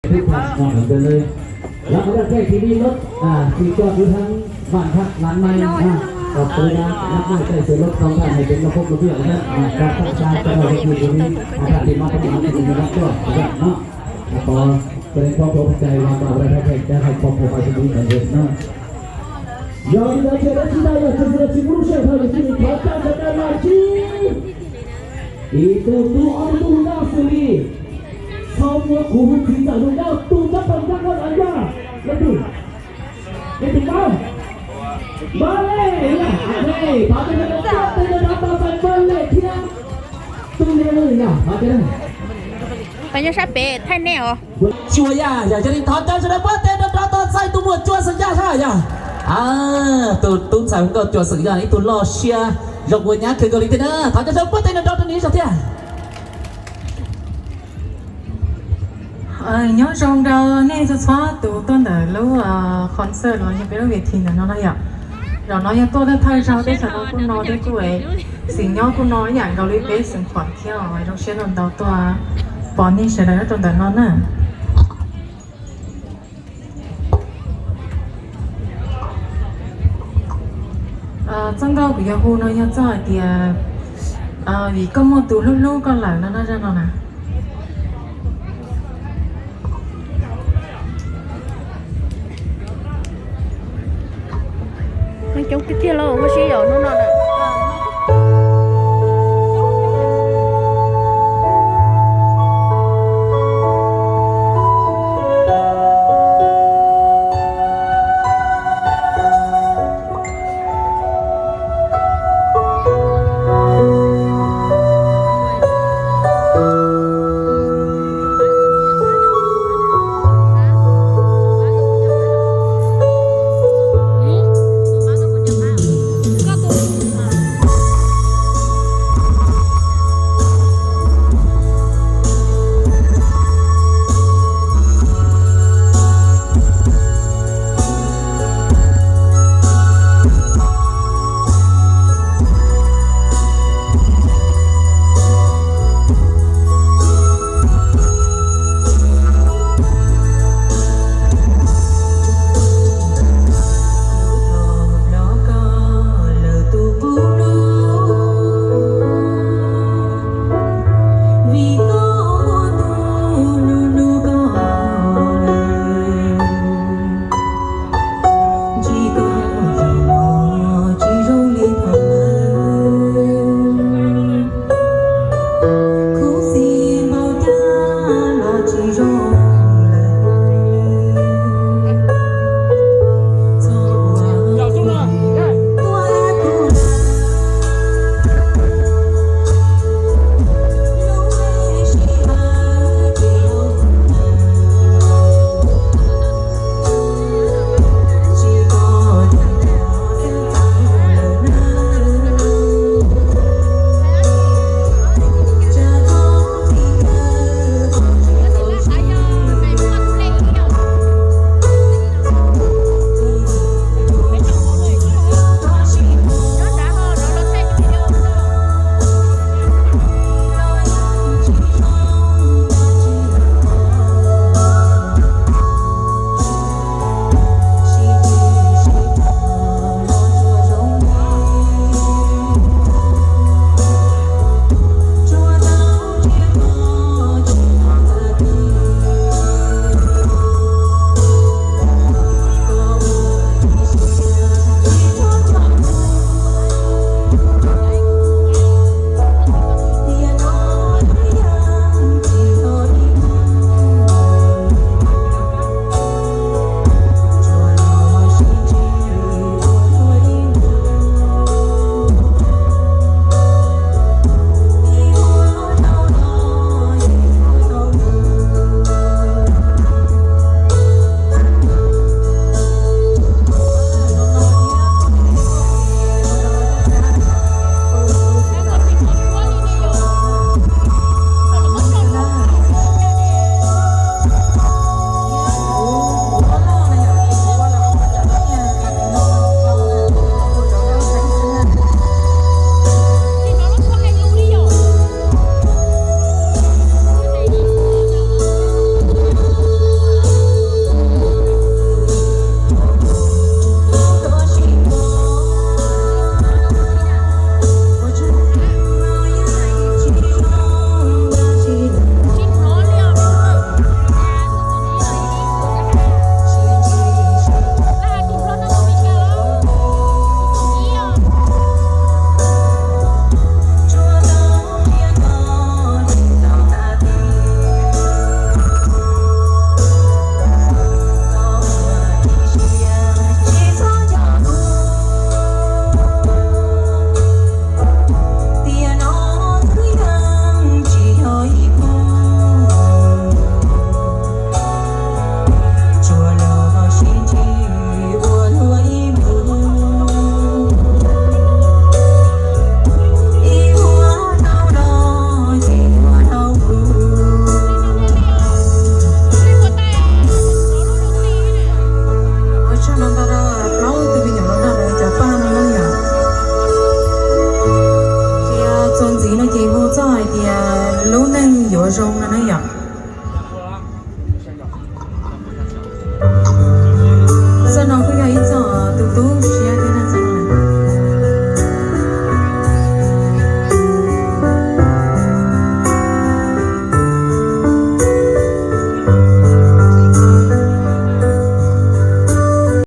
Thib thang no nws dej lej. Lawv qhov dej thib ib lub, à, xin cho chú Thắng Vạn Thắng Lan May ha. Còn tôi đã nhắc lại tay sửa lốt không thành hay đến nó không có việc nữa. À, các bạn sai cho nó được như thế. À, bạn thì nó không có gì nó cho, nó. Có, cho nên có có chạy vào vào đây hay chạy ra hay có có phải cái gì nữa. Rồi, bây giờ chia đến chúng ta là chúng ta chỉ muốn sẽ thôi thì chỉ có cho chúng ta là chi. Ib tug tub, ob tug tub, lub naj xws li txhob muab kuv hu txiv ntxawm hu dab tug nyob pem nrab koj los yog leej twg? Leej twg paub? Npaj Lej, thov tej no rov tau txais Npaj Lej thiab tub Liab yog thov tej no. Pab nyob sab pem thaij nej os. Cua Yaj yog, yog li thov caw sawv daws npaj tej no rov tau txais tus muam Cua Xeem Yaj sab yog. Tus tub ntxhais hu nkauj Cua Xeem Yaj ib tug loj siab zoo ua nyab kawg nkaus li thiab na. Thov caw sawv daws npaj tej no rov rau nws zog thiab. Nyob zoo rau nej txhua txhua tus tuaj ntawm lub concert los yog peb lub ves thi ntawm no na yom. Zaum no yog tuaj thawj thawj zaug, tej sawv daws kuj no thiab kuj xis nyob kuj no ib yam nkaus li peb xeem Khuam thiab os. Zoo siab ntau ntau tuaj pom nej sawv daws nyob rau ntawm no na. Txoj nkauj kuv yuav hu no yog txoj hais tias vim koj muaj tus hlub hlub koj lawm no na, zaj no na. Coob tiag tiag lauj, muaj sib yaum hnub no na. Hais tias lub neej yuav zoo no na yom.